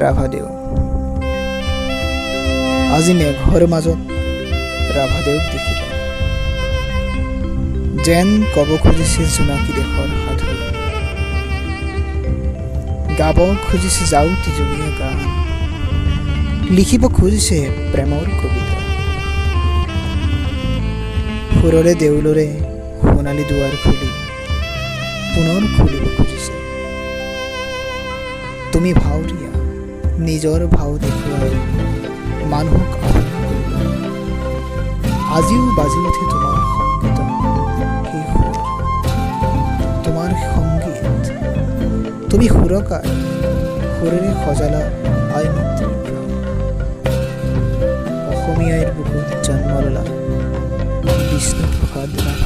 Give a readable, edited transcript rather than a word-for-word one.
ৰাভাদেউ আজি মেঘৰ মাজত ৰাভাদেউক দেখিলে, যেন ক'ব খুজিছে জোনাকী দেশৰ সাধু, গাব খুজিছে যাউতি যুগীয়া গান, লিখিব খুজিছে প্ৰেমৰ কবিতা। সুৰৰে দেউলৰে সোণালী দুৱাৰ খুলি পুনৰ খুলিব খুজিছে। তুমি ভাৱৰীয়া, নিজৰ ভাও দেখুৱাই মানুহক আহ্বান কৰিবা। আজিও বাজি উঠে তোমাৰ সংগীত সেই সুৰ, তোমাৰ সংগীত। তুমি সুৰকাৰ, সুৰেৰে সজালা আই মাতৃৰ প্ৰাণ। অসমীয়াৰ বুকুত জন্ম ল'লা বিষ্ণুপ্ৰসাদ ৰাভা।